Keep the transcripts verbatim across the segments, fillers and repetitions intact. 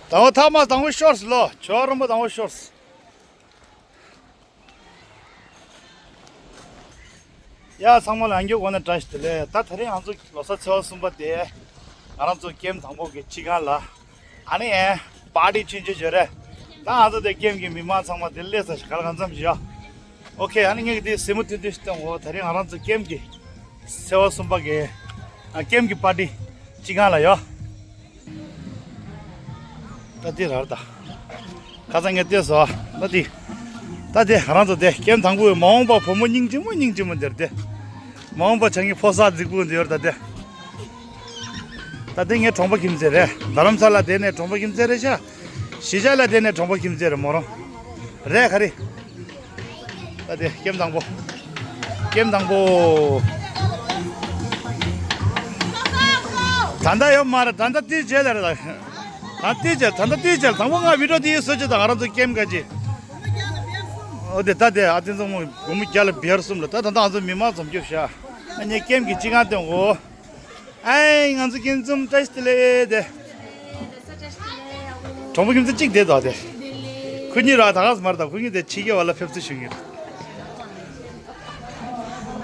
དང་པོ་ཐ་མ་དང་པོ་ཤོར་སི་ལོ། ཇོ་རོན་པོ་དང་པོ་ཤོར་སི། ཡ་ཚང་མ་ལ་ཡང་བསྐྱར་གོང་ནས་བཀྲ་ཤིས་བདེ་ལེགས། ད་དེ་རིང་ང་ཚོ་ལོ་གསར་ཚེས་པ་གསུམ་པ་དེ་ང་རང་ཚོ་ཀེམ་དང་པོ་གི་སྤྱི་ཁང་ལ་ཨ་ནི་པར་ཏི་ཆུང་ཆུང་བྱོས་རེད། ད་ང་ཚོ་དེ་ཀེམ་གི་མི་མང་ཚང་མ་དེ་སླེབས་ས་ཞིག་ག་ལ་གང་འཚམ་ཞིག་ཡོད། ཨོ་ཁེ། ཨ་ནི་ངས་དེ་སེམས་མུ་མཐུན་མཐུན་ཞིག་གཏོང་གོ། དེ་རིང་ང་རང་ཚོ་ཀེམ་གི་ཚེས་པ་གསུམ་པ་གི་ཨ་ཀེམ་གི་པར་ཏི་སྤྱི་ཁང་ལ་ཡོད། ད་འདི་རར་ད། ཁ་སང་ངས་བལྟས་སོ། ད་འདི། ད་དེ་ང་རང་ཚོ་དེ་ཀེམ་དང་པོའི་མ་འོངས་པ་བུ་མོ་སྙིང་རྗེ་མོ་སྙིང་རྗེ་མོ་འདིར་དེ། མ་འོངས་པ་བྱ་ངའི་ཕོ་གསར་རྫིག་པོ་འདི་ཡོད་ད་དེ། ད་དེ་ངའི་གྲོང་པ་ཁྱིམ་མཚེས་རེད། རྡ་རམ་ས་ལ་དེ་ནས་གྲོང་པ་ཁྱིམ་མཚེས་རེད་ཤག་གཞིས་ཆགས་ལ་དེ་ནས་གྲོང་པ་ཁྱིམ་མཚེས་རེད་མོ་རང་། རེད་ག་རེ། ད་དེ་ཀེམ་དང་པོ། ཀེམ་དང་པོ། ད་ལྟ་ཡོད་མ་རེད། ད་ལྟ་ཏི་རྗེས་ལ་རེད་ད། ད་ཏི་རྗེས་ད་ལྟ་ཏི་རྗེས་དང་པོ་ང་བི་ཌིའོ་དེ་བཟོ་བྱེད་དང་ང་རང་ཚོ་ཀེམ་ག་ཅི། ཨོ་དེ་ད་དེ་ཨ་དེ་ཚོ་མོ་སྒོར་མོ་བརྒྱ་ལ་བེར་གསུམ་ལ་ད་ད་ད་ང་ཚོ་མི་མང་འཛོམས་རྒྱུ་བྱ། ཨ་ནི་ཀེམ་གི་སྤྱི་ཁང་སྟོན་གོ། ཨའི་ང་ཚོ་ཀེམ་འཛོམས་བཀྲ་ཤིས་བདེ་ལེགས་དེ། གྲོང་པ་ཁྱིམ་མཚེས་གཅིག་བསྡད་འདུག་དེ། ཁོ་གཉིས་ར་ད་ག་སེ་མར་དང་ཁོ་གཉིས་དེ་ཕྱི་རྒྱལ་བ་ལ་ཕེབས་བསུ་ཞུ་གི་རེད།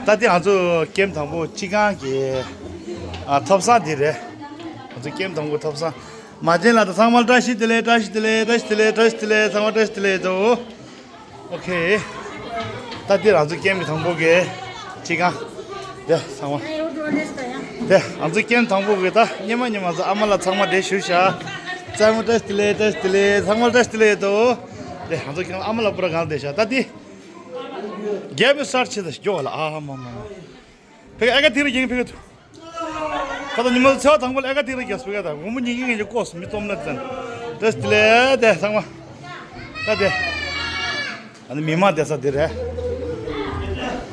ད་དེ་ང་ཚོ་ཀེམ་དང་པོ་སྤྱི་ཁང་གི་ཨ་ཐོབ་ས་འདི་རེད། ང་ཚོ་ཀེམ་དང་པོ་ཐོབ་ས། མ་བྱན་ལ་ད་ཚང་མ་བཀྲ་ཤིས་བདེ་ལེགས། བཀྲ་ཤིས་བདེ་ལེགས། བཀྲ་ཤིས་བདེ་ལེགས། བཀྲ་ཤིས་བདེ་ལེགས། ཚང་མ་བཀྲ་ཤིས་བདེ་ལེགས་དོ། ཨོ་ཁེ། ད་འདི་རང་ཚོ་ཀེམ་གི་དང་པོ་གི་སྤྱི་ཁང་། དེ་ཚང་མ། དེ་ང་ཚོ་ཀེམ་དང་པོ་གི་ད་སྙེ་མ་སྙེ་མ་ཚོ་ཨ་མ་ལགས་ཚང་མ་དེ་བཞུགས་ཤག་ཚང་མ་བཀྲ་ཤིས་བདེ་ལེགས། བཀྲ་ཤིས་བདེ་ལེགས། ཚང་མ་བཀྲ་ཤིས་བདེ་ལེགས་དོ། དེ་ང་ཚོ་ཀེམ་ཨ་མ་ལགས་པུ་ར་གང་བསྡད་ཤག་ད་འདི། རྒྱལ་པོའི་སར་ཆེ་ད་ཞིག་མགྱོགས་ལ་ཨ་མ་མ་མ། ཕེ་ཨེ་ཀ་ཐིག་རེ་ཡིན་ཕེ་ཐུ། ཁ་ད་ཉི་མ་ཚེས་པ་དང་པོ་ལ་ཨེ་ཀ་ཐིག་རེ་རྒྱག་སྤེ་ཀ་ད་དགོང་མོ་ཉིན་གྱི་ངེད་ཀྱི་ལྐོག་སུ་མི་སྟོབས་ན་ཙན། བཀྲ་ཤིས་བདེ་ལེགས་དེ་ཚང་མ། ད་དེ། ཨ་ནི་མི་མང་བསྡད་ས་དེ་རེད།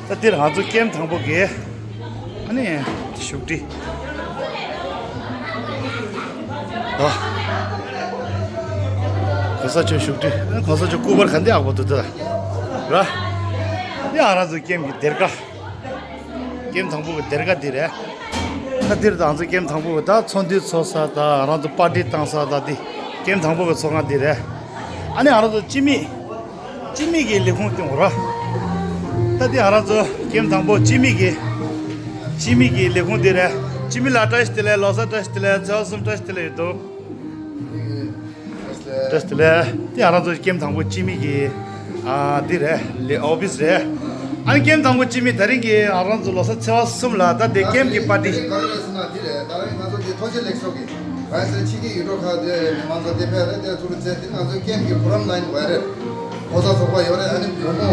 ད་འདིར་ང་ཚོ་ཀེམ་དང་པོ་གི། ཨ་ནི། བཞུགས་ཁྲི། ཨ། གོང་ས་མཆོག་བཞུགས་ཁྲི། གོང་ས་མཆོག་སྐུ་པར་ག་འདི་ཨག་པོ་འདུག་ད། ར། འདི་ང་རང་ཚོ་ཀེམ་གྱི་སྡེར་ཁ། ཀེམ་དང་པོ་གི་སྡེར་ཁ་འདི་རེད། ད་འདིར་ང་ཚོ་ཀེམ་དང་པོ་གི་ད་ཚོགས་འདུ་ཚོགས་ས་དང་ང་རང་ཚོ་པར་ཏི་བཏང་ས་དང་འདི་ཀེམ་དང་པོ་གི་ཚོགས་ཁང་འདི་རེད། ཨ་ནི་ང་རང་ཚོ་སྤྱི་མི། སྤྱི་མི་གི་ལས་ཁུངས་སྟོན་དགོས་ར། ད་འདི་ང་རང་ཚོ་ཀེམ་དང་པོ་སྤྱི་མི་གི། སྤྱི་མི་གི་ལས་ཁུངས་འདི་རེད། སྤྱི་མི་ལ་བཀྲ་ཤིས་བདེ་ལེགས། ལོ་གསར་བཀྲ་ཤིས་བདེ་ལེགས། ཚེས་པ་གསུམ་བཀྲ་ཤིས་བདེ་ལེགས་ཡོད་དོ། བཀྲ་ཤིས་བདེ་ལེགས། དེ་ང་རང་ཚོ་ཀེམ་དང་པོ་སྤྱི་མི་གི། ཨ། འདི་རེད། ལས་ཨོ་ཕིས་རེད། ཨ་ནི་ཀེམ་དང་པོ་སྤྱི་མི་དེ་རིང་གི་ང་རང་ཚོ་ལོ་གསར་ཚེས་པ་གསུམ་ལ་ད་དེ་ཀེམ་གི་པར་ཏི། འདི་རེད། ད་རིང་ང་ཚོ་དེ་ཐུགས་རྗེ་ལེགས་སོ་གི། ང་ཚོ་ཕྱི་རྒྱལ་ཡུལ་གྲུ་ཁག་དེ་མི་མང་ཚོ་དེ་ཕེབས་རེད། དེ་ཐུགས་རྗེ་ཆེ། དེ་ང་ཚོ་ཀེམ་གི་ཕོ་རམ་ལ་ཡིན་བ་རེད། ཕོ་གསར་ཚོགས་པ་ཡོད་རེད། ཨ་ནི་བུ་མོ།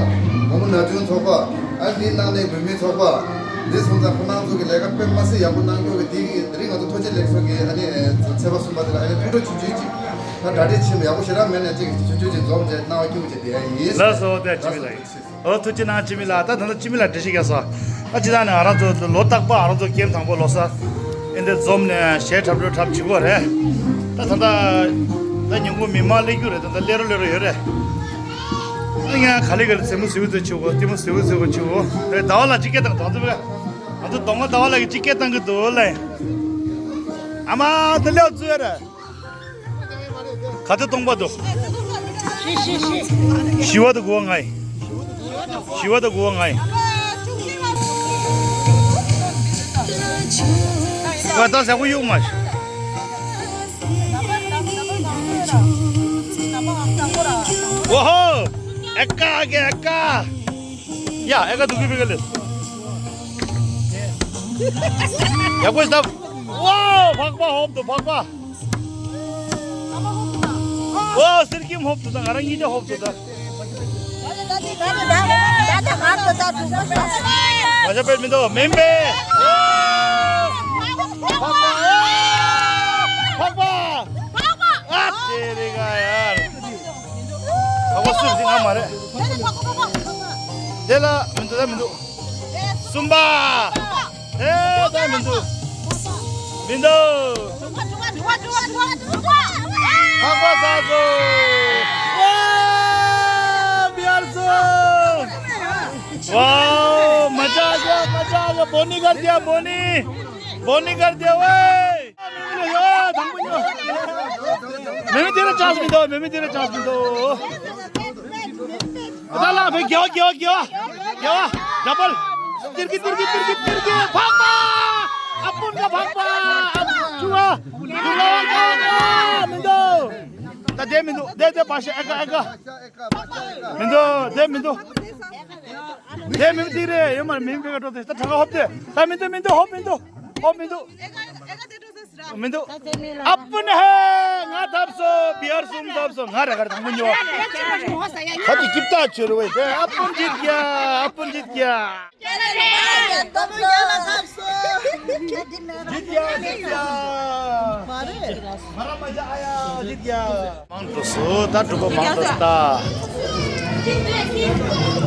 བུ་མོ་ན་ཆུང་ཚོགས་པ། ཨ་ནི་དེའི་ནང་ནས་བུད་མེད་ཚོགས་པ། འདི་སོང་ཙང་ཁོ་རང་ཚོ་གི་ལས་ཀ་དཔེ་མ་སྲིད་ཡག་པོ་གནང་རྒྱུ་གི་དེ་གི་དེ་རིང་ང་ཚོ་ཐུགས་རྗེ་ལེགས་སོ་གི། ཨ་ནི་ཚེས་པ་གསུམ་པ་དེ་ལ་ཨ་ནི་ཐུགས་སྤྲོ་ཆུང་ཆུང་ཅིག་ད་གྲ་སྒྲིག་ཆེན་པོ་ཡག་པོ་ཞེ་དྲག་མེད་ནས་ཅིག་ཆུང་ཆུང་ཅིག་འཛོམས་བྱས་གནང་བ་སྐྱིད་པོ་ཅིག་དེ་ཡ་ཡིན། ལགས་སོ། དེ་ཅི་མི་ལ་ཡིན། ཨོ་ཐུགས་རྗེ་གནང་། སྤྱི་མི་ལགས། ད་ད་ལྟ་སྤྱི་མི་ལགས་འགྲེལ་བཤད་རྒྱག་སོང་། ད་སྤྱི་བཏང་ནས་ང་རང་ཚོ་ལོ་རྟག་པར་ང་རང་ཚོ་ཀེམ་དང་པོ་ལོ་གསར་ཨེ་འདྲ་འཛོམས་ནས་གཞས་འཁྲབ་འགྲོ་འཁྲབ་བྱེད་དགོས་རེད། ད་ད་ལྟ་ད་ཉིན་གུང་མི་མང་སླེབས་རྒྱུ་རེད། ད་ད་སླེབས་རོགས་སླེབས་རོགས་ཡོད་རེད། ད་ངས་ག་ལེ་ག་ལེ་རྩེད་མོ་ཟེར་བ་ཚོ་བྱེད་དགོས། ལྟད་མོ་ཟེར་བ་ཟེར་བ་བྱེད་དགོས་རེད། ཟླ་བ་ལགས་ཅིག་སྐད་བཏང་། ད་ཚོ་བས་ང་ཚོ་གདོང་པ་ཟླ་བ་ལགས་ཀྱིས་ཅིག་སྐད་བཏང་གི་འདུག་ལ། ཨ་མ་ད་སླེབས་ཚུལ་རེད། ག་ཚོད་གཏོང་པ་འདུག་ཞི་བ་དུ་གོ་ང་ཡི། ཞི་བ་དུ་གོ་ང་ཡི། ང་ད་ཟ་གོ་ཡོད་མ་ཤི། ཨོ་ཧོ། ཨེ་ཀ་ཨེ་ཀ་ཨེ་ཀ། ཡ་ཨེ་ཀ་དུ་གི་བི་ག་ལེ། ཡ་གོ་སྟབས། ཝའོ་ཕག་པ་ཧོབ་ཏུ་ཕག་པ། ཝའོ་སེར་སྐྱེམས་ཧོབ་ཏུ་ད་ང་རང་གཉིས་ཀ་ཧོབ་ཏུ་ད། ང་ཆ་པེར་མི་འདུག་མིན་པས། ཕག་པ། ཕག་པ། ཨ་ཙི་རེ་ག་ཡར། ཕག་པ་སུ་འདི་ང་མ་རེད། དེ་ལ་མི་འདུག་ད་མི་འདུག་གསུམ་པ། ཨེ་ད་མི་འདུག་མི་འདུག་ཕག་པ་ཚར་སོང་། ཝའོ་བི་ཨར་སོང་། ཝའོ་མ་ཅག་ཡ་མ་ཅག་ཡ། བོ་ནི་གར་དེ་བོ་ནི། བོ་ནི་གར་དེ་ཝེ། ཡ་དང་པོ་ཡ། མི་མི་དེ་ལ་ ཅང་མི་འདུག་མེ་མེ་དེ་ར་ཅང་མི་འདུག་ད་ལ་བེ་རྒྱ་རྒྱ་རྒྱ་རྒྱ་ཌབ་བལ། ཏིར་གི་ཏིར་གི་ཏིར་གི་ཏིར་གི་འཕགས་པ། ཨ་སྤུན་ག་འཕགས་པ། ཨ་ཆུ་བ་ཆུ་བ་མི་འདུག་ད་དེ་མི་འདུག་དེ་དེ་པ་ཤ་ཨེ་ཀ་ཨེ་ཀ་མི་འདུག་དེ་མི་འདུག་དེ་མི་འདུག་རེད། ཡོད་མ་རེད། མི་འདུག་ག་འགྲོ་དེ་ད་གྲངས་ཀ་ཧོབ་དེ་ད་མི་འདུག་མི་འདུག་ཧོབ་མི་འདུག་ཧོབ་མི་འདུག་མི་འདུག་ཨ་སྤུན་ཧེ། ང་ཐབས་སོ་བི་ཨར་གསུམ་ཐབས་སོ་ང་ར་གར་དང་པོ་ཉོ། ཁ་ཅིག་སྐྱིབ་ཐག་ཆོད་རེད་དེ། ཨ་སྤུན་ཇིད་ཀྱ། ཨ་སྤུན་ཇིད་ཀྱ། ཇིད་ཀྱ་ཇིད་ཀྱ། མ་ར་མ་ཇ་ཨ་ཡ་ཇིད་ཀྱ། མང་དུ་སུ་ད་འབྲུག་པ་མང་དུ་སུ་ད།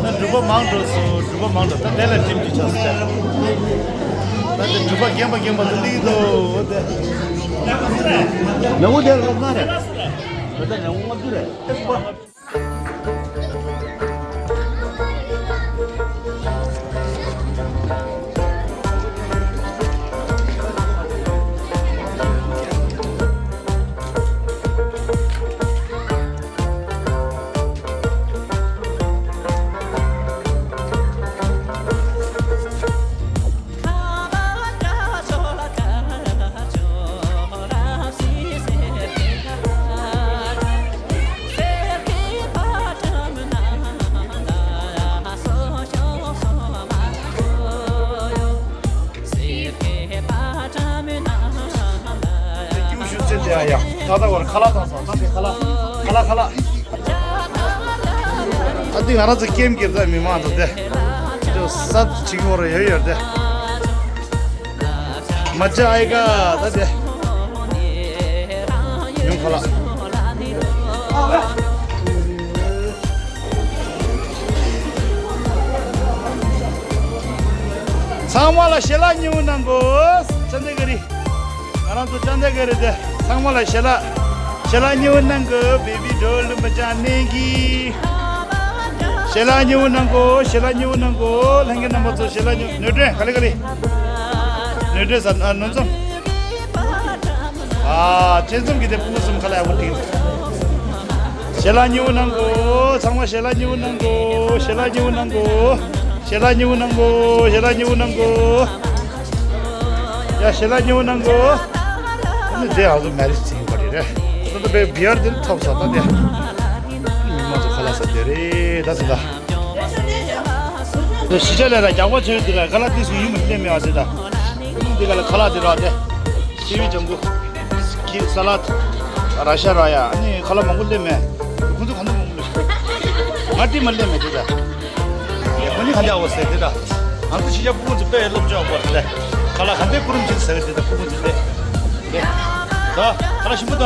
ད་འབྲུག་པ་མང་དུ་སུ་འབྲུག་པ་མང་དུ་ད་དེ་ལ་ཁྲིམས་ཀྱི་ཆགས་སུ་ད། ད་དེ་འབྲུག་པ་རྒན་པ་རྒན་པ་དུ་ལིག་དོ་དེ། ནང་དེ་ལོག་ན་རེད། ད་ནང་ང་དུ་རེད། ཀྱུ་ཤུ་ཚེ་དེ་ཨ་ཡ། ད་ལྟ་བར་ཁ་ལག་བཏང་སོང་། ད་དེ་ཁ་ལག་ཁ་ལག་ཁ་ལག་ཨ་འདི་ང་རང་ཚོ་ཀེམ་གྱི་ད་མི་མང་དུ་དེ། ཅོ་ས་ཅིག་བོར་ཡོད་ཡོད་དེ། མ་ཅ་ཨའི་ཀ་ད་དེ། ཉུང་ཁ་ལག་ཚང་མ་ལ་ཞལ་ལག་ཉེ་བོ་གནང་གོ། ཅན་དེ་ག་རི། ང་རང་ཚོ་ཅན་དེ་ག་རི་དེ། ཚང་མ་ལ་ཞལ་ལག་ཞལ་ལག་ཉེ་བོ་གནང་གོ། བེ་བི་འགྲོ་ལུམ་པ་ཅན་ནེ་གི། ཞལ་ལག་ཉེ་བོ་གནང་གོ། ཞལ་ལག་ཉེ་བོ་གནང་གོ། ལྷན་རྒྱས་རྣམ་པ་ཚོ་ཞལ་ལག་ཉེ་བོ། ནོར་འཁྲུལ་ག་ལེ་ག་ལེ། ནོར་འཁྲུལ་ཟ་ཨ་ནོར་འཛོམས། ཨ་ཅན་འཛོམས་ཀྱི་དེ་ཕུ་གུ་གསུམ་ཁ་ལ་ཡག་པོ་ཏིག་ཞལ་ལག་ཉེ་བོ་གནང་གོ། ཚང་མ་ཞལ་ལག་ཉེ་བོ་གནང་གོ། ཞལ་ལག་ཉེ་བོ་གནང་གོ། ཞལ་ལག་ཉེ་བོ་གནང་གོ། ཞལ་ལག་ཉེ་བོ་གནང་གོ། ཡ་ཞལ་ལག་ཉེ་བོ་གནང་གོ། ཨ་ནི་དེ་ཨ་ཟོ་མེ་རི་ཇི་ཚིག་པ་རེད་རེད། ད་ལྟ་བའི་བི་ཨར་དེ་ཐོབ་ས་ད་དེ། མི་མང་ཚོ་ཁ་ལག་ཟ་དེ་རེད་ད་ཟེར་ད། དེ་གཞིས་ཆགས་ལས་ར་རྒྱག་པ་ཆེ་འདི་ལ་ཁ་ལག་དེ་སུ་ཡིན་མི་ལྟད་མེད་བ་ཟེར་ད། འདི་ག་ལ་ཁ་ལག་དེ་ར་དེ། ཤེས་བྱ་འགོ། ཁི་ས་ལད། ར་ཤ་ར་ཡ། ཨ་ནི་ཁ་ལག་མང་པོ་སླེབས་མེད། ཁོང་ཚོ་ག་འདྲ་མང་པོ་སླེབས། ང་དེ་མ་སླེབས་མེད་དེ་ད། ཁོ་གཉིས་ག་འདྲ་འོ་ཟེར་དེ་ད། ང་ཚོ་ཕྱི་རྒྱལ་ཕྲུ་གུ་ཚོ་དཔེ་སློབ་སྦྱོང་དགོས་རེད། ཁ་ལག་ག་འདྲ་ཀུ་རུམ་བྱེད་ཟེར་དེ་ད་ཕྲུ་གུ་ཚོ་དེ། དེ། ད་ཁ་ལག་ཞིམ་པོ་ད།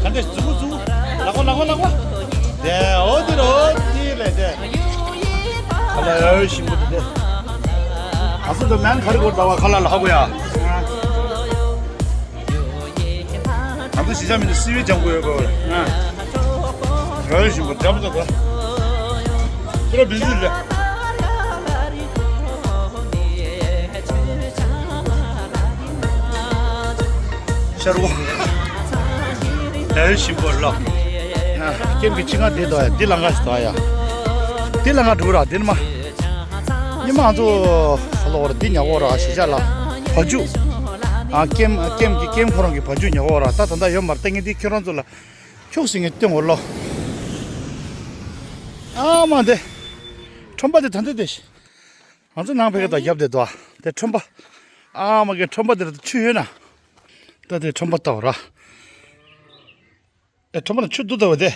ག་འདྲ་ཟུག་གུ་ཟུག་ལག་པ་ལག་པ་ལག་པ། དེ་འོ་དེ་རེད་འོ་དེ་རེད་དེ། ཁ་ལག་ཡ་ཞིམ་པོ་དེ་དེ། ང་ཚོ་ད་མེན་ག་རེ་དགོས་ད་བ་ཁ་ལག་ལ་ཧ་གོ་ཡ། ང་ཚོ་གཞིས་ཆགས་མི་ཚོ་སི་ཝིཌ་ལྗང་གུ་ཡོད་པ་རེད། ར་ཡོད་བཞིན་པ་འཇམ་ཐག་པ། ཁྱེད་རང་བི་ཟི་རེད། ཤར་བ། ར་ཡོད་བཞིན་པ་ལ། ཀེམ་གྱི་ཕྱི་ང་དེ་དོ་ཡ་འདི་ལ་ང་ཞིག་དོ་ཡ། འདི་ལ་ང་འགྲོ་ར་འདི་ནི་མ། ཉི་མ་ང་ཚོ་ལོག་ར་འདི་ཉ་གོ་ར་གཞིས་ཆགས་ལ་བ་ཕྱུགས། ཨ་ཀེམ་ཀེམ་གྱི་ཀེམ་ཁོ་རང་གི་བ་ཕྱུགས་ཉ་གོ་ར་ད་ད་ལྟ་ཡོད་མ་རེད། ད་ངས་འདི་ཁྱོད་རང་ཚོ་ལ་ཁྱུག་སེ་ངས་སྟོན་གོ་ལོ། ཨ་མ་དེ། ཁྲོན་པ་དེ་ད་འདི་དེ། ང་ཚོ་ནང་ཕེ་ཁ་དང་རྒྱབ་དེ་དོ། དེ་ཁྲོན་པ། ཨ་མ་གི་ཁྲོན་པ་དེ་ལ་ཆུ་ཡོད་ན། ད་དེ་ཁྲོན་པ་ལྟ་བ་ར། ཨེ་ཁྲོན་པ་ན་ཆུ་འདུག་ལྟ་བ་དེ།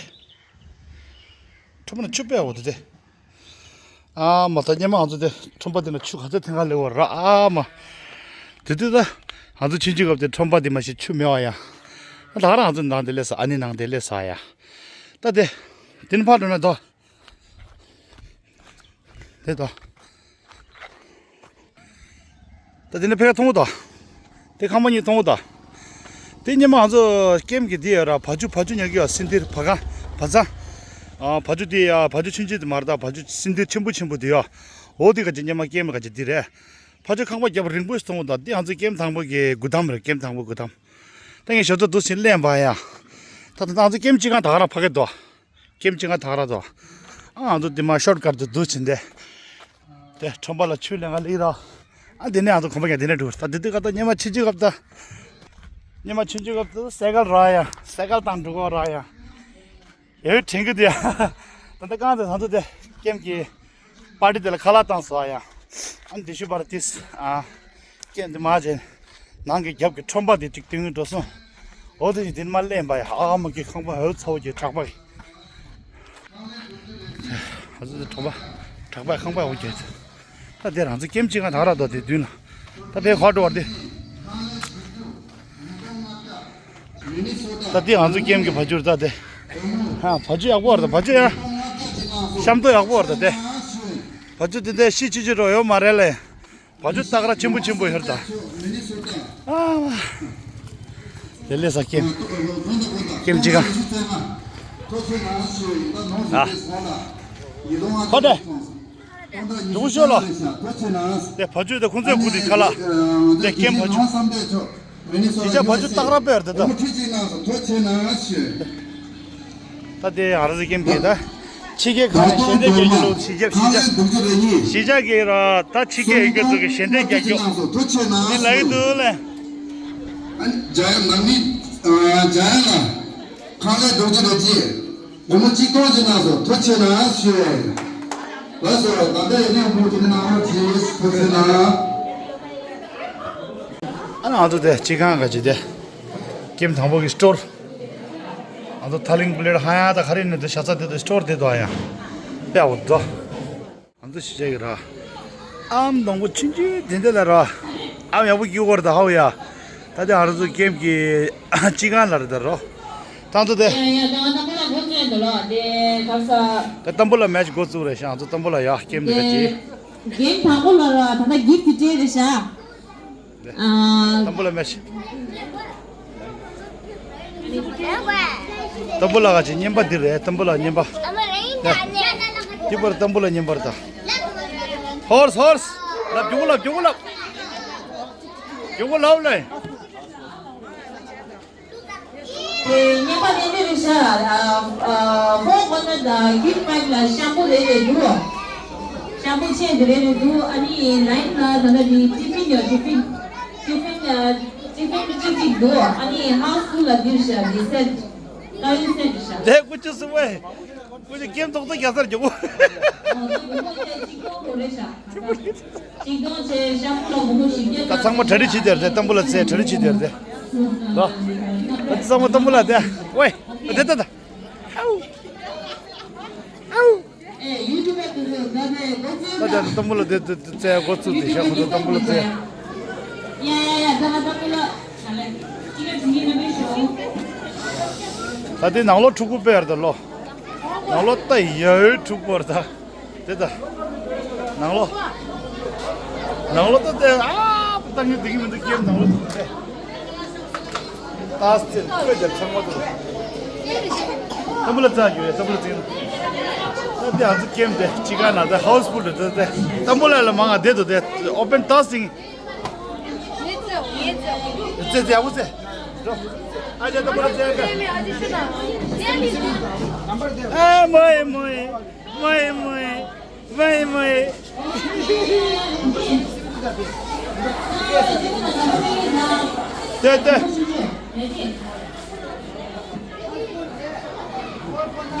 ཁྲོན་པ་ན་ཆུ་དཔེ་ཡག་པོ་འདུག་དེ། ཨ་མ་ད་སྙེ་མ་ང་ཚོ་དེ་ཁྲོན་པ་དེ་ན་ཆུ་ག་ཚོད་ཐེངས་ག་སླེབས་པ་ར་ཨ་མ། དེ་དུས་ད་ང་ཚོ་ཆུང་ཆུང་སྐབས་དེ་ཁྲོན་པ་དེ་མ་གཞི་ཆུ་མེད་པ་ཡ། ད་ག་རང་ང་ཚོ་ནང་དེ་སླེབས་ས། ཨ་ནི་ནང་དེ་སླེབས་ས་ཡ། ད་དེ། དེ་ནི་ཕར་འགྲོ་ན་དོ། དེ་དོ། ད་དེ་ནས་ཕེ་ཁ་མཐོང་གོ་ད། དེ་ཁང་པ་གཉིས་མཐོང་གོ་ད། དེ་སྙེ་མ་ང་ཚོ་ཀེམ་གྱི་དེ་ཡོད་ར་བ་ཕྱུགས་བ་ཕྱུགས་ཉོ་གི་ཡོད་སིན་དིར་བ་ག་བ་ཚ། ཨ་བ་ཕྱུགས་དེ་ཡ་བ་ཕྱུགས་ཆུང་ཆུང་དེ་མ་རེད་ད་བ་ཕྱུགས་སིན་དིར་ཆེན་པོ་ཆེན་པོ་དེ་ཡོད། འོ་དེ་ག་ཅིག་སྙེ་མ་ཀེམ་ག་ཅིག་དེ་རེད། བ་ཕྱུགས་ཁང་པ་རྒྱབ་རིང་པོ་ཞིག་མཐོང་གོ་ད་དེ་ང་ཚོ་ཀེམ་དང་པོ་གི་དགུ་དམ་རེད་ཀེམ་དང་པོ་དགུ་དམ། ད་ངས་ཞོ་ཏོ་འདུག་སེ་ལེན་པ་ཡ། ད་ད་ང་ཚོ་ཀེམ་གཅིག་སྒང་ད་ག་རང་ཕ་གི་འདུག་ཀེམ་གཅིག་སྒང་ད་ག་རང་འདུག་ཨ་ང་ཚོ་འདི་མ་ཤོར་ཀཊ་དུ་འདུག་ཕྱིན་ཏེ། དེ་ཁྲོམ་པ་ལ་ཆུ་ལེན་ག་སླེབས་ར། ཨ་འདི་ནས་ང་ཚོ་གོམ་པ་རྒྱག་འདི་ནས་འགྲོ། ད་འདི་དུས་ཀ་ད་ཉི་མ་ཆུང་ཆུང་སྐབས་ད། ཉི་མ་ཆུང་ཆུང་སྐབས་ད་སའི་ཀལ་རག་ཡ། སའི་ཀལ་དང་འགྲོ་གོ་རག་ཡ། ཡོད་དྲན་གི་འདུག་ཡ། ད་ལྟ་གང་དུ་ང་ཚོ་དེ་ཀེམ་གྱི་པར་ཊི་དེ་ལ་ཁ་ལག་བཏང་སོང་ཡ། ཨ་འདི་ཤུ་པར་ཏིས་ཨ་ཀེམ་འདི་མ་བྱས་ནང་གི་རྒྱབ་ཀྱི་ཁྲོམ་པ་དེ་ཅིག་སྟོན་གི་འགྲོ་སོང་། འོ་དེ་ཅིག་དེ་མ་ལེན་པ་ཡ། ཨ་མ་གི་ཁང་པ་འོ་ཚ་བོ་གི་དྲག་པ་གི། ང་ཚོ་དེ་གྲོགས་པ་དྲག་པ་ཁང་པ་འོ་གི། ད་དེ་རང་ཚོ་ཀེམ་གཅིག་སྒང་ད་ག་རང་འདུག་དེ་མདུན་ལ། ད་དེ་ག་འགྲོ་བར་དེ། ད་དེ་ང་ཚོ་ཀེམ་གྱི་བ་ཕྱུགས་རེད་ད་དེ། ཧ་བ་ཕྱུགས་ཡག་པོ་རེད་ད་བ་ཕྱུགས་ཡ། ཤམ་ཐབས་ཡག་པོ་རེད་ད་དེ། བ་ཕྱུགས་དེ་འདྲ་ཤི་ཆི་ཆི་འགྲོ་ཡོད་མ་རེད་ལེ། བ་ཕྱུགས་སྟག་ར་ཆེན་པོ་ཆེན་པོ་ཡོད་རེད་ད། ཨ་མ། དེ་ལས་ས་ཀེམ། ཀེམ་གཅིག་སྒང་། ཨ། ཁོ་དེ། འདུག་ཤོག་ལོ། དེ་བ་ཕྱུགས་དེ་ཁོང་ཚོའི་སྐུ་དེ་ཁ་ལག་དེ་ཀེམ་བ་ཕྱུགས། གཞིས་ཆགས་བ་ཕྱུགས་སྟག་ར་དཔེ་རེད་ད། ད་དེ་ཨ་ར་ཟི་ཀེམ་གྱི་ད། ཕྱི་རྒྱལ་ག་ནས་ཞལ་འདེབས་རྒྱག་རྒྱུ་ལོ། གཞིས་ཆགས་གཞིས་ཆགས་གཞིས་ཆགས་ཀྱི་ར་ད་ཕྱི་རྒྱལ་ཡི་གེ་ཚོ་གི་ཞལ་འདེབས་རྒྱག་རྒྱུ། འདི་ལ་ཡི་འདུག་ལེ། ཨ་ནི་འཇའ་ཡ་ནང་མི་འཇའ་ཡ་ལ་ཁང་ལས་རྡོ་རྗེ་རྡོ་རྗེ། སྒོར་མོ་གཅིག་སྟོང་ཅིག་གནང་སོང་། ཐུགས་རྗེ་ཆེ་གནང་ཞུ། ལགས་སོ། ད་ལྟ་ཡོད་མཁན་བུ་དེ་གནང་རོགས་གྱིས། ཐུགས་རྗེ་གནང་། ཨ་ང་ཚོ་དེ་སྤྱི་ཁང་ག་ཅི་དེ། ཀེམ་དང་པོ་གི་སི་ཊོར། ང་ཚོ་ཐ་ལིང་པི་ལེ་ཊི་ཧ་ཡང་ད་ག་རེ་ནས་དེ་ཤ་ཚ་དེ་དེ་སི་ཊོར་དེ་དོ་ཡང་། དཔེ་འོ་དོ། ང་ཚོ་ཤི་ཆ་གི་ར། ཨམ་སྡོང་པོ་ཆུང་ཆུང་དེ་འདྲ་ལ་ར། ཨམ་ཡག་པོ་སྐྱེ་གོ་ར་ད་ཧའོ་ཡ། ད་དེ་ང་ཚོ་ཀེམ་གྱི་སྤྱི་ཁང་ལ་ར་ད་རོ། ཐང་དུ་དེ། ཡ་ཡ་ད་ང་ད་ཁོ་ལ་འགོ་བཙུགས་འདུག་ལ་དེ་ག་ས། ད་ཏམ་བུ་ལ་མེ་ཆི་འགོ་བཙུགས་རེད་ཤག་ང་ཚོ་ཏམ་བུ་ལ་ཡ་ཀེམ་དེ་ག་ཅི། གེམ་དང་པོ་ལ་ར་ད་ད་གིབ་ཀྱི་སྤྲད་རེད་ཤག་ཨ། ཏམ་བུ་ལ་མེ་ཆི། ཏམ་བུ་ལ་ག་ཅི་རྔན་པ་འདི་རེད། ཏམ་བུ་ལ་རྔན་པ། ཡ། འདི་པར་ཏམ་བུ་ལ་རྔན་པར་ད། ཧོར་སི་ཧོར་སི། ལབ་མགྱོགས་པོ་ལབ། མགྱོགས་པོ་ལབ། མགྱོགས་པོ་ལབ་ལེ། དེ་རྔན་པ་དེ་འདི་རེད་ཤག་ཨ། ཨ། ཧོར་ཀོ་ནར་དང་གིབ་པའིབ་ལ་ཤམ་པུ་རེ་རེ་འདུག་ཤམ་པུ་ཆེན་དེ་རེ་རེ་འདུག་ཨ་ནི་ལའིམ་ལ་ད་ལྟ་འདི་ཏི་ཕིན་ཡོད། ཏི་ཕིན། ཏི་ཕིན། ཨ། ཏི་ཕིན་གཅིག་གཅིག་འདུག་ཨ་ནི་ཧའུ་སི་ཕུལ་ལ་འདིར་ཤག་འདི་སེཊ། ཀ་ཡུ་སེཊ་ཤག་དེ་ཀུ་ཅི་སུ་ཝེ། ཀུ་ཅི་ཀེམ་ཐོག་ཐོག་རྒྱག་སར་འགྱོ་གོ། ཨོ་དེ་སྒོར་མོ་དེ་གཅིག་སྟོང་དགོས་རེད་ཤག་ད་ཚང་མ་གྲ་སྒྲིག་བྱེད་དེར་དེ་ཏམ་བུ་ལ་ཚེ་གྲ་སྒྲིག་བྱེད་དེར་དེ། ལོ། ད་ཚང་མ་ཏམ་བུ་ལ་དེ། ཝེ། དེ་ད་ད། ཨའུ། ཨའུ། ད་ད་ཏམ་བུ་ལ་དེ་དེ་ཚེ་འགོ་བཙུགས་དེ་ཤག་ཁོ་ཚོ་ཏམ་བུ་ལ་ཚེ། ད་དེ་ནང་ལོགས་ཕྲུ་གུ་དཔེ་ཡར་ད་ལོ། ནང་ལོགས་ད་ཡ་ཡོད་ཕྲུ་གུ་བར་ད། དེ་ད། ནང་ལོགས། ནང་ལོགས་ད་དེ་ཨ་ད་ངས་འདི་གི་མི་འདུག་ཀེམ་ནང་ལོགས་ད་དེ། ཏཱས་ཅན་ཁོས་དེ་ཚང་མ་དེ། ཏམ་བུ་ལ་ཚ་ཡོད་ཡ། ཏམ་བུ་ལ་ཚིང་། ད་དེ་ཨ་ཚོ་ཀེམ་དེ་ཅི་ག་ན་དེ་ཧའུ་སི་ཕུལ་དེ་དེ། ཏམ་བུ་ལ་ལ་མང་ང་དེ་དོ་དེ་ཨོ་པན་ཏཱས་ཅན། ཙེ་ཙེ་ཨ་བུ་ཙེ། ཨ་ཅག་ཏམ་བུ་ལ་ཙེ་ཨ་ཀ། ཨ་མོ་ཨེ་མོ་ཨེ། མོ་ཨེ་མོ་ཨེ། མོ་ཨེ་མོ་ཨེ། ཏེ་ཏེ།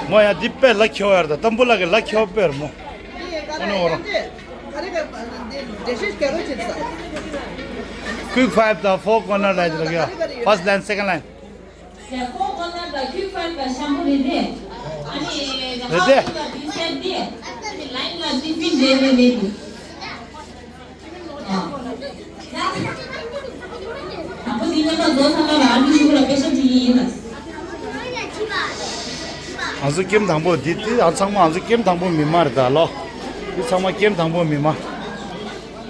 མོ་ཡ་འདི་དཔེ་ལ་ཁྱེའོ་ཡར་ད་ཏམ་བུ་ལ་གི་ལ་ཁྱེའོ་དཔེར་མོ། ཨ་ནི་འོ་རང་། Quick five དང་four corner ལ་ཡ། First line, second line. ཡ། ཧྥོར་ཀོར་ནར་དང་ཁུའིག་ཕའིབ་དང་ཤམ་པུ་རེད་དེ། ཨ་ནི་ཧའུ་སི་ཕུལ་ལ་འདི་སེཊ་དེ། ཨ་ནི་ལའིམ་ལ་ཏི་ཕིན་རེ་རེ་རེད་འདུག་ཨ། དང་པོ་འདི་རྣམ་པ་རྫོགས་ཚར་ན་ལ་ཨ་ནི་ཤུ་གུ་ལ་པེ་ཤ་སྤྲད་ཀྱི་ཡིན་ལ། ང་ཚོ་ཀེམ་དང་པོ་འདི་དེ་ཨ་ཚང་མ་ང་ཚོ་ཀེམ་དང་པོ་མི་མ་རེད་ད་ལོ། འདི་ཚང་མ་ཀེམ་དང་པོ་མི་མ།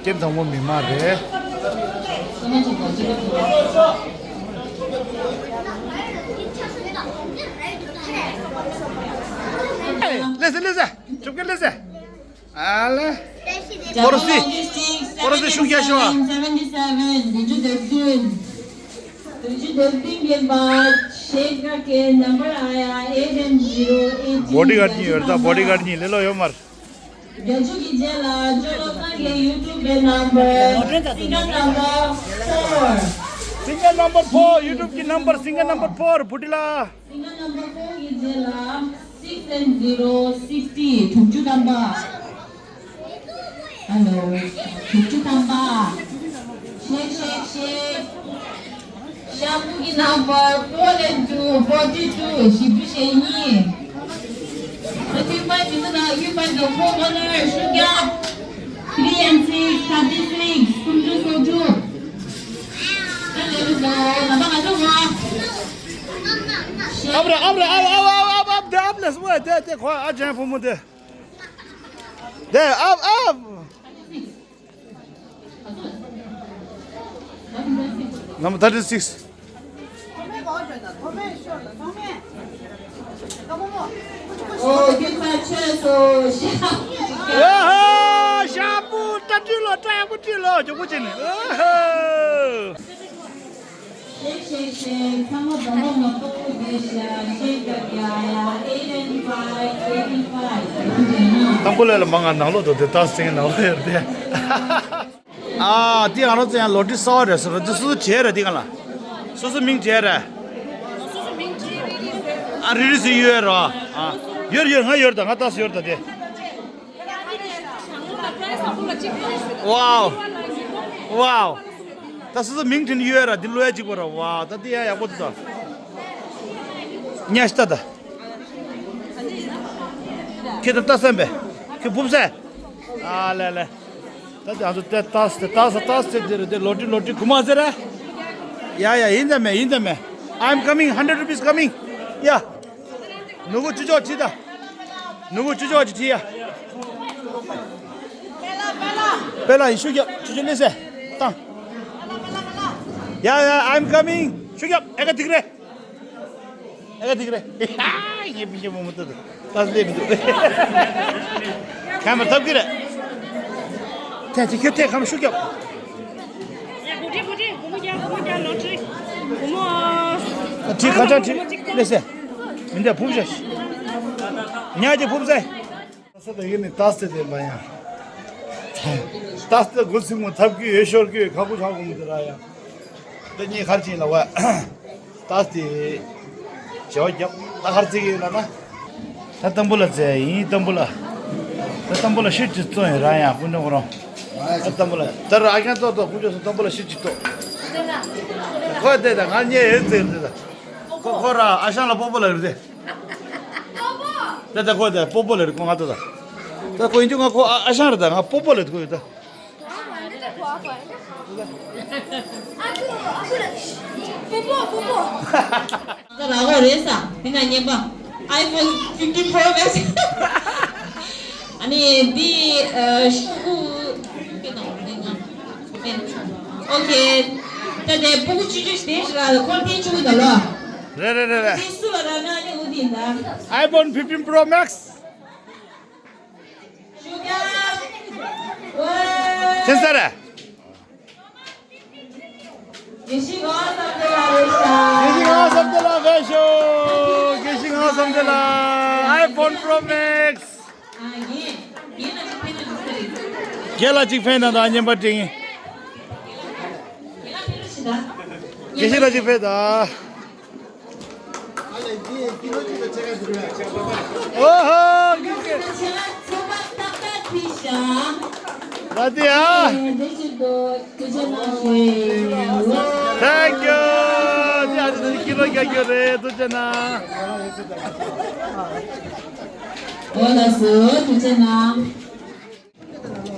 ཀེམ་དང་པོ་མི་མ་རེད། ལེ་སེ་ལེ་སེ། ཆུབ་ཀེ་ལེ་སེ། ཨ་ལེ། པོ་རོ་སི། པོ་རོ་སི་ཤུགས་རྒྱག་ཤོག་ཨ། དུས་ཚོད་དེབ་ཏིང་གི་མ་ཤེས་ཀ་ཀའི་ནམ་བར་ཨ་ཡ་ཨེ་ཊི་ཨེན་ཛི་རོ་ཨེ་ཊི་བྷོ་ཌི་གཱཌ་གཉིས་ཡོད་རེད། ད་བྷོ་ཌི་གཱཌ་གཉིས་ལེ་ལོ་ཡོད་མར། རྒྱ་ཇུ་གི་རྗེས་ལ་ཅོ་ལོ་ཚང་གི་ཡུ་ཊུབ་གི་ནམ་བར། སིང་གར་ནམ་བར་ཕོར། སིང་གར་ནམ་བར་ཕོར། ཡུ་ཊུབ་གི་ནམ་བར་སིང་གར་ནམ་བར་ཕོར། བྷུ་ཊི་ལ། སིང་གར་ནམ་བར་ཕོར་གི་རྗེས་ལ་སིག་སེན་ཛི་རོ་སིག་སི་ཊི། དྲུག་ཅུ་ཐམ་པ། ཧ་ལོ། དྲུག་ཅུ་ཐམ་པ། ཤེག་ཤེག་ཤེག། ཤམ་བུ་གི་ནམ་བར་ཕོར་ཨེན་ཊུ་ཕོར་ཊི་ཊུ། བཞི་བཅུ་ཞེ་གཉིས། ཨ་ཐུག་པ་ཇི་ལྟར་ན་ཡུལ་པ་དང་ཕོ་མོ་ནར་ཤུ་རྒྱབ། ཐི་རི་ཨེན་སིག་ཐར་ཊི་སིག་སུམ་ཅུ་སོ་དྲུག་ད་ལས་རུ་སོ་ནམ་པ་ང་ཚོ་ང་། ཨབ་ར་ཨབ་ར་ཨབ་ཨབ་ཨབ་ཨབ་ཨབ་དེ་ཨབ་ལས་སུ་བ་དེ་དེ་ཁོ་ཨ་ཅན་ཕོ་མོ་དེ། དེ་ཨབ་ཨབ། Number thirty-six. ཨོ་རྒྱུ་མཚན་ཆེ་སོ་ཤ། ཨ་ཧ། ཤམ་བུ་ཏྲ་ཏྲི་ལོ། ཏྲ་ཡག་པོ་ཏྲི་ལོ། མགྱོགས་པོ་བྱས་ནས། ཨ་ཧ། ཤེག་ཤེག་ཤེག་ཚང་མ་སྡོང་པོ་མ་གཏོགས་པོ་བསྡད་ཤག་ཤེག་རྒྱག་ཡ་ཡ་ཨེ་ཊི་ཨེན་ཕའིབ་ཨེ་ཊི་ཕའིབ། ཏམ་བུ་ལ་ལ་མ་ང་ནང་ལོགས་དུ་དེ་ཏག་སེང་ནང་ལོགས་ཡོད་དེ། ཨ་དེ་ང་རང་ཚོ་ཡང་ལོ་ཊི་གསར་པ་རེད་ཟེར་རོ། དེ་སོ་སོ་བྱས་རེད། དེ་ག་ལ་སོ་སོ་མིང་བྱས་རེད། ཨ་རི་རི་སི་ཡོད་རོ། ཨ་ཡོད་ཡོད། ང་ཡོད་ད། ང་ཏག་སེ་ཡོད་ད་དེ། ཝའོ། ཝའོ། ད་སོ་སོ་མིང་བྲིས་ནས་ཡོད་ར། འདི་ཀློག་ཡ་གཅིག་པ་ར། ཝའོ། ད་འདི་ཡ་ཡག་པོ་འདུག་ད། ཉ་ཤི་ད་ད། ཁྱེད་ད་ལྟ་སེམས་པས་ཁྱེད་ཕུབ་སེ། ཨ་ལེ་ལེ། ད་འདི་ང་ཚོ་ད་ཏག་སེ་ཏག་སེ་ཏག་སེ་འདི་རེད། འདི་ལོ་ཊི་ལོ་ཊི་གུ་མ་ཟེར་ར། ཡ་ཡ། ཡིན་ད་མེད། ཡིན་ད་མེད། I'm coming, hundred rupees coming. ཡ། ནུ་གུ་ཅི་ཅོག་ཅི་ད། ནུ་གུ་ཅི་ཅོག་ཅི་ཐི་ཡ། པེ་ལ་ཡི་ཤུ་རྒྱབ། ཅི་ཅོག་ལེ་སེ། ཏང་། ཡ་ཡ། I'm coming. ཤུ་རྒྱབ། ཨེ་ཀ་ཐིག་རེ། ཨེ་ཀ་ཐིག་རེ། ཡེ་མི་ཡེ་མོ་མོ་ཏོ་ཏོ། ཏ་ལེ་མི་འདུག་ཁ་མ་ཐབ་ཀི་རེད། ཐེ་ཅི་ཁྱོད་ཐེ་ཁ་མ་ཤུ་རྒྱབ། ཁྲི་ཁ་ཆ་ཁྲི་ལེ་སེ། མི་འདྲ་ཕུབ་ཤ། ཉ་ཅི་ཕུབ་སེ། ས་ད་ཡིན་ནི་ཏ་སེ་དེ་མ་ཡང་། ཏ་སེ་དགོ་སྲིང་མོ་ཐབ་ཀི་ཡོད་ཤོར་ཀི་ཁ་ཁུ་ཆག་གོ་མི་དེ་ར་ཡང་། ད་ཉེ་ཁར་ཅིག་ལ་བ། ཏ་སེ་དེ་བྱེ་བ་རྒྱབ། ད་ཁར་ཅིག་ཡིན་ལ་ན། ད་ཏམ་བུ་ལ་ཙེ་ཡིན། ཏམ་བུ་ལ། ད་ཏམ་བུ་ལ་ཤིད་ཅིག་བཙོང་ཡིན་ར་ཡང་ཀུན་ཀྲང་ཁོ་རང་། ད་ཏམ་བུ་ལ་ད་ར་ཨ་ཁྱང་ཏོག་ཏོག་ཀུ་ཅོ་སོ་ཏམ་བུ་ལ་ཤིད་ཅིག་ཏོག་ཁོ་དེ་ད་ང་ཉེ་ཡོད་ཙེ་དེ་ད། ཁོ་ཁོ་ར་ཨ་ཞང་ལ་སྤོ་སྤོ་ལ་རེད་དེ། ད་ད་ཁོ་ད་སྤོ་སྤོ་ལ་རེད་ཁོ་ང་ད་ད། ད་ཁོ་ཡིན་རྒྱུ་ང་ཁོ་ཨ་ཨ་ཞང་རེད་ད། ང་སྤོ་སྤོ་ལ་རེད་ཁོ་ཡོད་ད། ད་ར་ཁོ་རེད་ས་དེ་ན་ཉན་པ། iPhone fifteen Pro Max. ཨ་ནི་འདི་ཨ་ཤུ་གུ་ཨོ་ཁེ། ད་དེ་སྤུ་གུ་ཆུང་ཆུང་ཞིག་དེ་ཞིག་ལ་ཁོ་ལ་ཐེངས་གཅིག་ད་ལོ། རེད་རེད་རེད་རེད། དེ་སུ་ལ་རག་ན་ཨ་ནི་འུ་དེ་ཡིན་ད། iPhone fifteen Pro Max. ཤུ་རྒྱབ། ཝེ། ཐེན་ས་རེད། དགེ་བཤེས་ངག་དབང་བསམ་གཏན་ལགས་རེད་ཤག་དགེ་བཤེས་ངག་དབང་བསམ་གཏན་ལགས་རེད་ཤག་དགེ་བཤེས་ངག་དབང་བསམ་གཏན་ལགས། iPhone Pro Max། རྒན་ལ་གཅིག་ཕན་དང་ད་བརྙན་པར་སྤྲད་ངེས། དགེ་བཤེས་ལ་གཅིག་ཕན་དང་། ཨོ་ཧོ། ལ་དེ་ཡ། Thank you. དེ་ཨ་ཙི་ཀི་ལོ་བརྒྱད་ཀྱི་རེད། ཐུགས་རྗེ་གནང་། ཨོ་ལགས་སོ། ཐུགས་རྗེ་གནང་།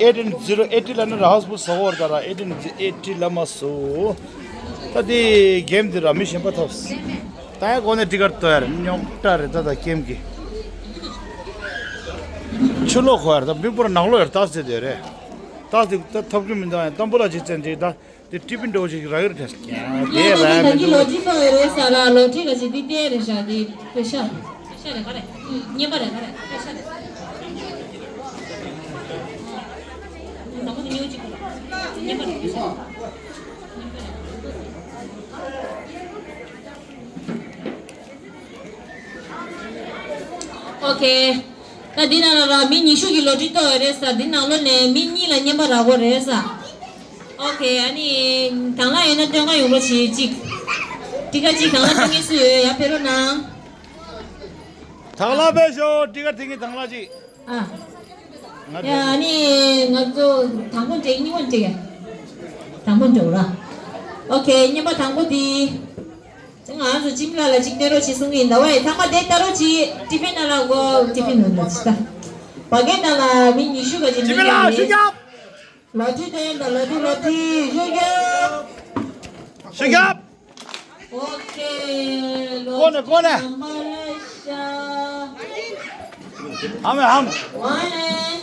eighteen zero eighty ལ་ནི་ར་ཧོས་པུ་ས་ཧོར་ད་ར་eighteen eighty ལ་མ་སུ། ད་དེ་གེམ་དེ་ར་མི་གཞན་པ་ཐོབ། ད་ཡ་གོ་ནས་ཏི་ཀར་ཏོ་ཡར་རྙོག་དྲ་རེད། ད་ད་གེམ་གི་ཆུ་ལོག་ཁོ་ཡར་ད་མི་པོར་ནག་ལོ་ཡར་ཏག་ཟེར་དེ་རེད། ཏག་ཟེར་ད་ཐོབ་གི་མི་འདུག་ཡང་ཏམ་བུ་ལ་ཅིག་བཙན་ཅིག་ད། དེ་ཊི་བི་འདྲ་བོ་ཞིག་རག་གི་རེད་དྲན་སོང་། དེ་རག་མི་འདུག་ལོ་ཊི་ལོ་ཊི་ག་ཅིག་འདི་དེ་རེད་ཤག་འདི་པེ་ཤ། པེ་ཤ་རེད་ག་རེད། རྙེད་པ་རེད་ག་རེད། པེ་ཤ་རེད། ནང་མ་དེ་ཉོ་གཅིག་གོ་རྙེད་པ་རེད། པེ་ཤ་རེད། ཨོ་ཁེ། ད་འདི་ནང་ལ་ར་མི་ཉི་ཤུ་གི་ལོ་ཊི་གཏོར་བ་རེད་ས། འདི་ནང་ལོ་ནས་མི་གཉིས་ལ་རྔན་པ་རག་གོ་རེད་ས། ཨོ་ཁེ། ཨ་ནི་དང་བླངས་ཡོད་ན་སྟོན་ཁ་ཡོང་རོགས་བྱེད་ཅིག་ཊི་ཀ་ཅིག་དང་བླངས་སྟོན་མཁན་སུ་ཡོད། ཡ་ཕེབས་རོགས་གནང་། དང་བླངས་ཕེབས་ཤོག་ཊི་ཀ་སྟོན་མཁན་དང་བླངས་ཅིག་ཨ། ང་ཡ་ཨ་ནི་ང་ཚོ་དང་པོ་འགྲིག་གཉིས་པ་འགྲིག་དང་པོ་འགྲིག་ར། ཨོ་ཁེ། རྔན་པ་དང་པོ་འདི། ང་ཚོ་ཅིམ་ལ་ལ་ཅིག་སྟོན་རོགས་བྱེད་གསུང་གི་ཡིན་ད་བ་ཡི། ཚང་མ་དེ་ལྟ་རོགས་བྱེད། ཊི་ཕིན་ནང་ལ་གོ་ཊི་ཕིན་ནང་ལ་ཅི་ལྟ། བ་གེ་ནང་ལ་མི་ཉི་ཤུ་ག་ཅིག་ཊི་ཕིན་ལ་ཤུ་རྒྱབ། ལོ་ཊི་དེ་ཡིན་ད་ལོ་ཊི་ལོ་ཊི་ཤུ་རྒྱབ། ཤུ་རྒྱབ། ཨོ་ཁེ། ལོ་ཊི་ཀོ་ནེ་ཀོ་ནེ། ནམ་བར་ཤ། ཧམ་ཧམ། One and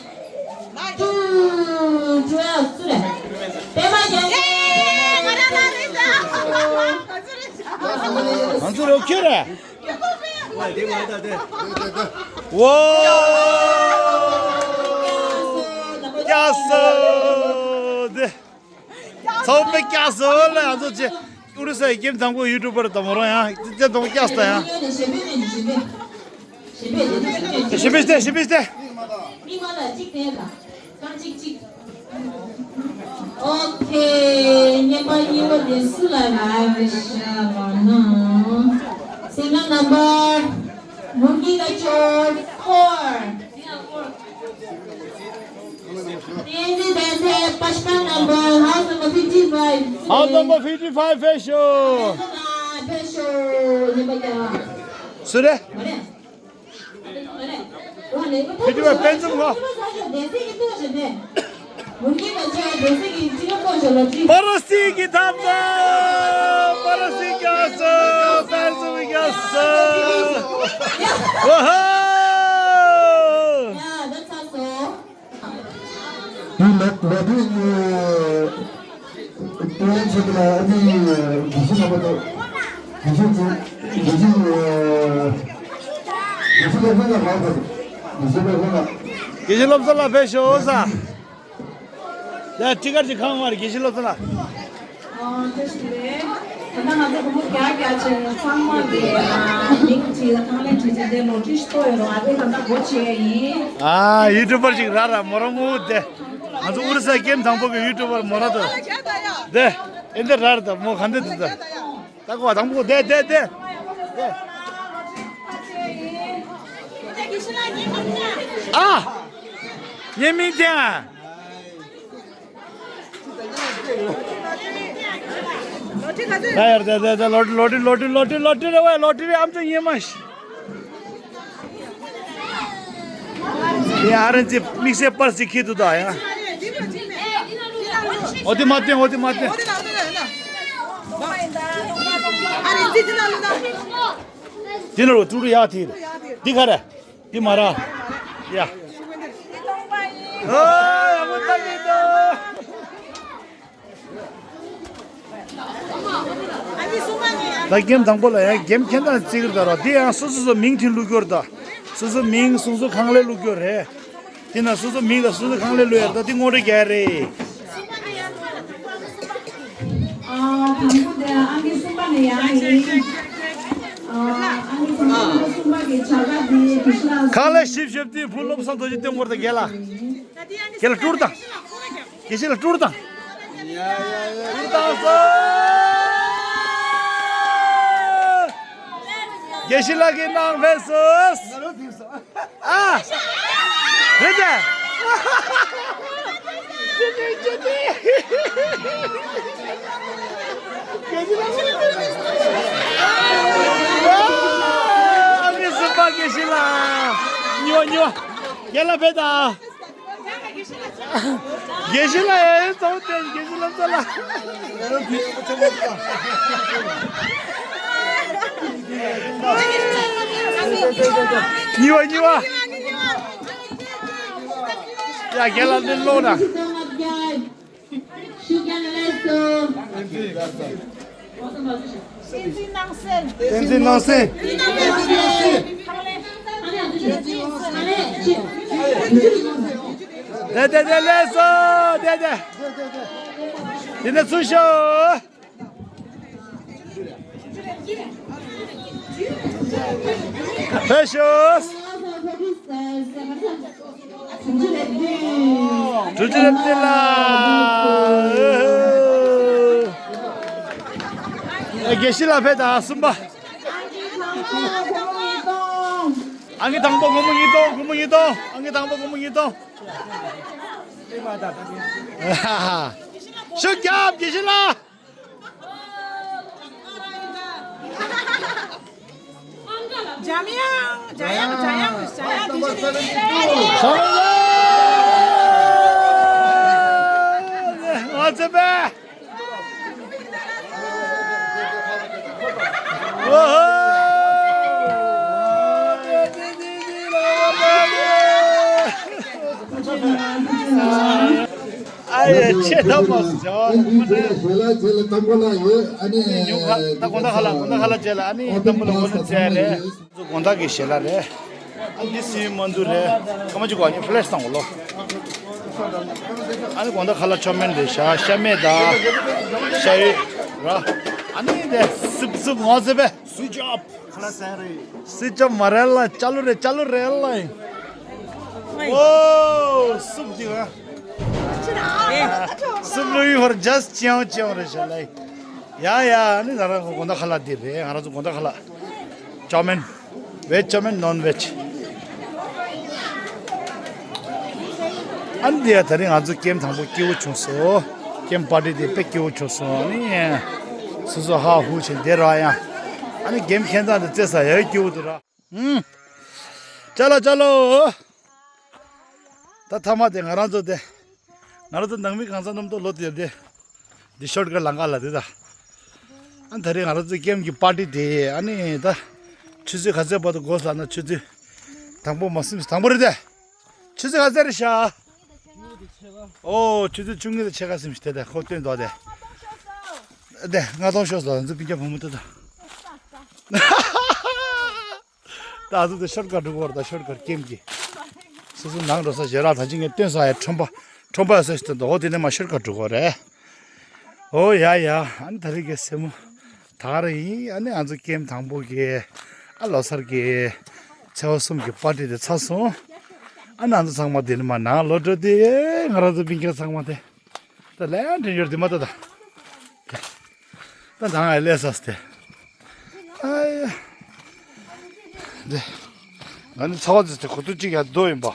two, twelve. སུ་རེད། པད་མ་རྒྱལ་ལགས། ང་ཚོ་རོགས་ཁྱོད་རེད། ཝོ། ཀྱ་སོ་དེ། ཚོགས་པའི་སྐྱ་སོ་ལ་ང་ཚོ་ཆེ། ཨུ་རུ་སའི་ཀེམ་དང་པོ་ཡུ་ཊུབ་པར་དང་མོ་རང་ཡང་ཅི་ཅི་དང་སྐྱ་སོ་ཡང་། ཞི་བའི་སྟེ། ཞི་བའི་སྟེ། ཨོ་ཁེ། རྔན་པ་གཉིས་པ་དེ་སུ་ལ་རག་རེད་ཤག་ལབ་ན། Serial number མུར་གེ་ཀ་ཅོར་ཕོར། ཏེན་ཛི་དེ་སེ་པ་ཤ་ཀ་ནམ་བར་ཧའུ་སི་ནམ་བར་ཕིབ་ཊི་ཕའིབ། ཧའུ་སི་ནམ་བར་ཕིབ་ཊི་ཕའིབ་ཕེབས་ཤོག་ཕེབས་ཤོག་རྔན་པ་རྒྱག་སུ་རེད། མ་རེད། མ་རེད། ཕིབ་ཊི་ཕའིབ་དཔལ་འཛོམས་ལགས། པ་ར་སི་གི་ཐབ་ཚང་། པ་ར་སི་རྒྱལ་ས། དཔལ་འཛོམས་རྒྱལ་ས། ཝ་ཧ། ཡ་ད་ཚར་སོང་། དེ་ལ་ལ་དེ་ཏུའེ་ཆེ་ལ་ཨ་ནི་དགེ་བཤེས་རྣམ་པ་དང་། དགེ་བཤེས་ཚོ། དགེ་བཤེས། དགེ་བཤེས་སློབ་གསོ་ལ་ཕེབས་ཤོག་དགེ་བཤེས་སློབ་གསོ་ལ་ཕེབས་ཤོག་ས། ཡ་ཊི་ཀ་ཅིག་ཁང་བར་དགེ་བཤེས་སློབ་གསོ་ལ། ཨོ་བཀྲ་ཤིས་བདེ་ལེགས། ད་ལྟ་ང་ཚོ་བུ་མོ་བརྒྱ་བརྒྱ་བྱས་ཚང་མ་གི་མིང་བྲིས་ལ་ཁང་ལེན་བྲིས་བྱས་དེ་ལོ་ཊི་ཤོ་ཡོད་རོགས་ཨ་དེ་ད་ལྟ་སྒོ་ཕྱེ་ཡ་ཡིན། ཨ་ཡུ་ཊུབ་པར་ཅིག་ར་ར་མོ་ར་མོ་དེ། ང་ཚོ་ཨུ་རུ་སའི་ཀེམ་དང་པོ་གི་ཡུ་ཊུབ་པར་མོ་ར་དོ། དེ་ཨེ་འདི་ར་ར་དོ་མོ་ག་འདི་དེ་དོ། ད་ཀོ་དང་པོ་དེ་དེ་དེ། ཨ། ཉེ་མིང་དེ། ད་ཡར་ད་ད་ད་ལོ་ཊི་ལོ་ཊི་ལོ་ཊི་ལོ་ཊི་རེད་བས། ལོ་ཊི་རེད། ཨམ་ཅོག་ཉེ་མ་ཤི། ཡ་ཨ་རན་ཅི་དམིགས་བསལ་པར་ཅིག་ཁྱེར་འདུག་ད་ཡ། ཨོ་དེ་མ་བསྟན། ཨོ་དེ་མ་བསྟན། དེ་ལ་རོ་ཏུ་རུ་ཡ་དེ་འདི་ག་རེ། འདི་མ་ར། ཡ། ཨ་ཡ་མོ་ད་གི་ད། ད་གེམ་དང་པོ་ལ་ཡང་གེམ་ཁྱེད་རང་རྩིས་ཀྱི་ད་ར། དེ་ཡང་སོ་སོ་སོ་མིང་ཐིན་ལུག་ཡོར་ད། སོ་སོ་མིང་སོ་སོ་ཁང་ལས་ལུག་ཡོར་རེད། དེ་ན་སོ་སོ་མིང་ལ་སོ་སོ་ཁང་ལས་ལུག་ཡོར་ད། དེ་ངོ་རེ་རྒྱལ་རེད། ཨ་དང་པོ་དེ་ཨང་ཀི་གསུམ་པ་ནས་ཡང་ཡིན། ཨ་ཨང་ཀི་གསུམ་པ་གསུམ་པ་གི་བྱ་དགའ་དེ་དེ་ཤི་ལ། ཁང་ལས་ཞིབ་ཞིབ་དེ་བུ་སློབ་སང་དོ་ཅི་སྟོན་ངོར་ད་རྒྱལ་ལ། རྒྱལ་ལ་ཀྲུར་དང་། དགེ་བཤེས་ལ་སྤྲུལ་དང་། ཡ་ཡ་ཡ། སྤྲུལ་དང་སོ། དགེ་བཤེས་ལགས་ཀྱིས་གནང་ཕེབས་སོ། ཨ། རེད་དེ། ཅི་ཅི་ཅི་ཅི། དགེ་བཤེས་ལགས། ཨ་ནི་སུ་པ་དགེ་བཤེས་ལགས། ཉོ་ཉོ། རྒན་ལགས་ཕེབས་དང་། དགེ་བཤེས་ལགས་ཡ་ཡིན་ཚོགས་དེ་དགེ་བཤེས་ལགས་ཚོ་ལ། གཉིས་པ་གཉིས་པ། ཡ་རྒན་ལགས་འདི་ཀློག་ན། བསྟན་འཛིན་སྣང་གསལ། བསྟན་འཛིན་སྣང་གསལ། དེ་དེ་དེ་ལེགས་སོ། དེ་དེ། དེ་ནས་ཚུར་ཤོག་ཕེབས་ཤོག་ལུ་ཅི་རབ་ཏི་ལ། ཨེ། དགེ་བཤེས་ལགས་ཕེབས་དང་གསུམ་པ། ཨང་ཀི་དང་པོ་སྒོར་མོ་ཉིས་སྟོང་། སྒོར་མོ་ཉིས་སྟོང་། ཨང་ཀི་དང་པོ་སྒོར་མོ་ཉིས་སྟོང་། ཤུགས་རྒྱབ་དགེ་བཤེས་ལགས། འཇམ་དབྱངས། འཇམ་དབྱངས། འཇམ་དབྱངས། འཇམ་དབྱངས་དེ་བཞིན། ང་ཚོ་པས། ཨ་ཡེ། ཆེ་ཐབས་མ་སོང་། ཨ་ནི་ཞལ་ལག་ཅིག་ལ་བཏང་གོ་ལ་ཡོད། ཨ་ནི་ཉུང་ཁ་ད་དགོང་དག་ཁ་ལ། དགོང་དག་ཁ་ལ་བྱས་ལ། ཨ་ནི་དང་པོ་ལ་འོ་ལོ་བྱས་རེད། དགོང་དག་གི་ཞལ་ལག་རེད། ཨ་འདི་སི་མ་འདུ་རེད། ཀ་མ་ཅིག་གོ། ཨ་ནི་ཕི་ལེ་སི་བཏང་གོ་ལོ། ཨ་ནི་དགོང་དག་ཁ་ལ་ཅའོ་མེན་རེད་ཤག་ཤ་མེད་དང་ཤ་ཡོད་ར། ཨ་ནི་དེ་སུབ་སུབ་ང་ཚོ་པས། སུ་ཅོབ། ཁ་ལག་ཟ་རེད། སུ་ཅོབ་མ་རེད་ལ། ཅ་ལུ་རེད། ཅ་ལུ་རེད་ལ། ཨོ། སུབ་འདི་ཨ། སུབ་ལུ་ཡུ་ཧོར་ཇ་སི་ཅིའོ་ཅིའོ་རེད་ཤག་ལ། ཡ་ཡ། ཨ་ནི་ང་རང་ཚོ་དགོང་དག་ཁ་ལག་འདི་རེད། ང་རང་ཚོ་དགོང་དག་ཁ་ལག་ཅའོ་མེན། ཝེཇ་ཅའོ་མེན། ནོན་ཝེཇ། ཨ་ནི་འདི་ཡ་ད་རིང་ང་ཚོ་ཀེམ་དང་པོ་སྐྱིད་པོ་བྱུང་སོང་། ཀེམ་པར་ཊི་དེ་དཔེ་སྐྱིད་པོ་བྱུང་སོང་། ཨ་ནི་སོ་སོ་ཧ་ཧུ་བྱས་བསྡད་ར་ཡ། ཨ་ནི་ཀེམ་ཁྱེད་ཚང་དེ་རྩེ་ས་ཡ་སྐྱིད་པོ་འདུག་ར། ཧུམ། ཅ་ལག་ཅ་ལག། ད་མཐའ་མ་དེ་ང་རང་ཚོ་དེ། ང་རང་ཚོ་ནང་མི་གང་ས་རྣམ་རྟོག་ལོ་དེ་དེ། འདི་ཤོར་ཀ་ཊི་ལམ་ཁ་ལ་དེ་ད། ཨ་ད་རེས་ང་རང་ཚོ་ཀེམ་གྱི་པར་ཊི་དེ་ཨ་ནི་ད། ཆུ་ཚོད་ག་ཚོད་བར་དུ་འགོར་ས་ན། ཆུ་ཚོད་དང་པོ་མ་ཟིན། དང་པོ་རེད་དེ། ཆུ་ཚོད་ག་ཚོད་རེད་ཤག་ཨོ། ཆུ་ཚོད་བཅུ་གཉིས་དང་ཕྱེད་ཀ་ཟིན་ཤག་དེ་ད་ཁོ་སྟོན་དོ་དེ། དེ་ལྔ་སྟོང་ཤོར་སོང་། ང་ཚོ་སྤུན་ཀྱག་བུ་མོ་དེ་ད། ད་ཨ་ཚོ་དེ་ཤོར་ཀ་ཊི་འགྲོ་གི་རེད། ད་ཤོར་ཀ་ཊི་ཀེམ་གྱི། སོ་སོ་ནང་འགྲོ་ས་ཞེ་དྲག་ད་ཅི་ངས་སྟོན་ས་ཡ་ཁྲོམ་པ། ཁྲོམ་པ་ཡ་སོ་ཞིག་སྟོན་དོ། འོ་དེ་ནས་མ་ཤོར་ཀ་ཊི་འགྲོ་གི་རེད། ཨོ་ཡ་ཡ། ཨ་ནི་ད་རེས་ཀྱི་སེར་མོ་ད་ག་རང་ཡིན། ཨ་ནི་ང་ཚོ་ཀེམ་དང་པོ་གི་ཨ་ལོ་གསར་གྱི་ཚེས་པ་གསུམ་གྱི་པར་ཊི་དེ་ཚར་སོང་། ཨ་ནི་ང་ཚོ་ཚང་མ་དེ་ནས་མ་ནང་ལོག་འགྲོ་དེ། ང་རང་ཚོ་སྤུན་ཀྱག་ཚང་མ་དེ། ད་ལན་དྲན་ཡོད་དེ་མ་ད་ད། ད་ནང་ཨེ་ལས་ས་སྟེ། ཨ་ཡ། དེ། ང་ནི་ཚ་བ་ཙི་ཙི་གོ་ཐུག་ཅིག་ཡ་རྡོ་ཡིན་པ།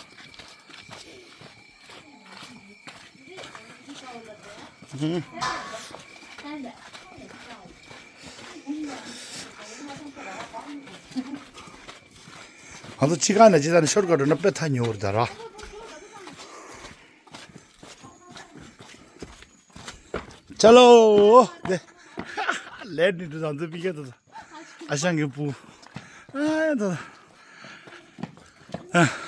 ཧུམ། ང་ཚོ་ཕྱི་ཁ་ནས་ཅི་ད་ནི་ཤོར་ཀ་ཊི་འགྲོ་ན་དཔེ་ཐག་ཉེ་བོ་རེད་ད་ར། ཅ་ལོ། དེ། ལས་ནི་འདུག་ང་ཚོ་སྤུན་ཀྱག་ད་ད། ཨ་ཞང་གི་བུ། ཨ་ད་ད། ཨ།